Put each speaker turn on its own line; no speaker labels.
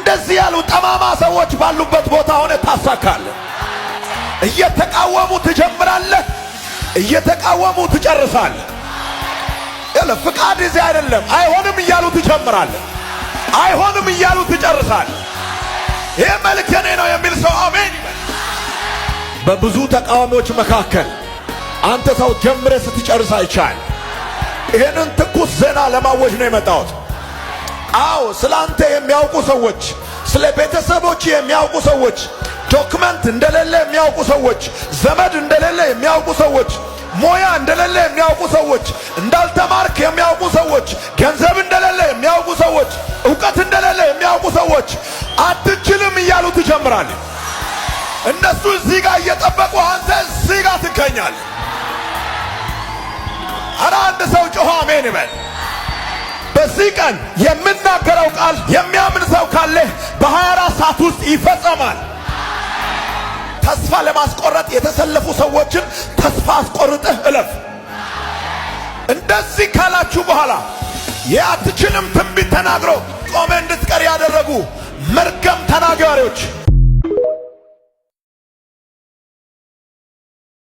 እንደዚህ ያሉ ጠማማ ሰዎች ባሉበት ቦታ ሆነ ታሳካለህ። እየተቃወሙ ትጀምራለህ፣ እየተቃወሙ ትጨርሳለህ። ያለ ፍቃድ እዚህ አይደለም። አይሆንም እያሉ ትጀምራለህ፣ አይሆንም እያሉ ትጨርሳለህ። ይህ መልእክት የኔ ነው የሚል ሰው አሜን ይበል። በብዙ ተቃዋሚዎች መካከል አንተ ሰው ጀምረህ ስትጨርስ አይቻል። ይህንን ትኩስ ዜና ለማወጅ ነው የመጣሁት። አዎ፣ ስለ አንተ የሚያውቁ ሰዎች፣ ስለ ቤተሰቦች የሚያውቁ ሰዎች፣ document እንደሌለ የሚያውቁ ሰዎች፣ ዘመድ እንደሌለ የሚያውቁ ሰዎች፣ ሞያ እንደሌለ የሚያውቁ ሰዎች፣ እንዳልተማርክ የሚያውቁ ሰዎች፣ ገንዘብ እንደሌለ የሚያውቁ ሰዎች፣ እውቀት እንደሌለ የሚያውቁ ሰዎች አትችልም እያሉ ትጀምራለህ። እነሱ እዚህ ጋር እየጠበቁ አንተ እዚህ ጋር ትገኛለህ። ኧረ አንድ ሰው ጮኾ አሜን ይበል። በዚህ ቀን የምናገረው ቃል የሚያምን ሰው ካለ በ24 ሰዓት ውስጥ ይፈጸማል። ተስፋ ለማስቆረጥ የተሰለፉ ሰዎችን ተስፋ አስቆርጠህ እለፍ። እንደዚህ ካላችሁ በኋላ የአትችልም ትንቢት ተናግሮ ቆመ እንድትቀር ያደረጉ መርገም ተናጋሪዎች፣